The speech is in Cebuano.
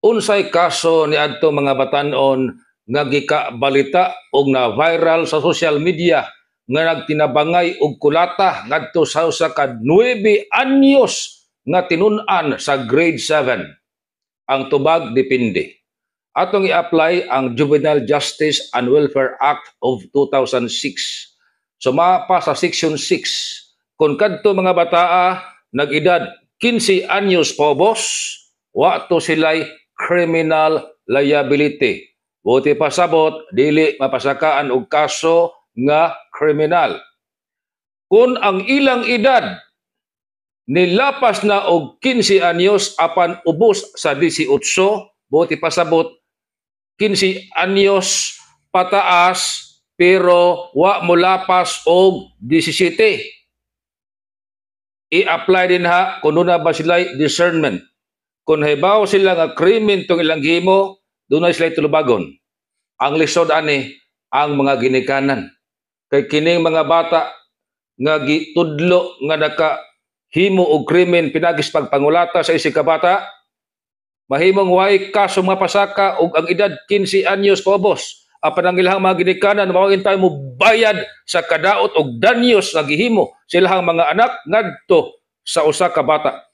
Unsay kaso ni adto mga batan-on nga gikabalita og na viral sa social media nga nagtinabangay og kulata ngadto sa usa ka 9 anyos nga tinun-an sa grade 7? Ang tubag, depende. Atong i-apply ang Juvenile Justice and Welfare Act of 2006. Sumapa sa Section 6, kung kadto mga bataa nag-edad 15 anyos paubos, wa to sila'y criminal liability. Buti pasabot, dili mapasakaan og kaso nga kriminal. Kung ang ilang edad nilapas na og 15 anyos apan ubos sa 18, buti pasabot 15 anyos pataas pero wa molapas og 17. I-apply din ha kung na ba sila discernment. Kung hibaw sila nga krimen tong ilang gihimo, dunay sila tulubagon. Ang lisod ani ang mga ginikanan. Kay kining mga bata nga gitudlo nga naka himo og krimen pinagis pagpangulata sa isig ka bata, mahimong way kaso mapasaka og ang edad 15 anyos paubos. Apan ang ilang mga ginikanan mao tayo mo bayad sa kadaot og danyos nga gihimo sa ilang mga anak ngadto sa usa ka bata.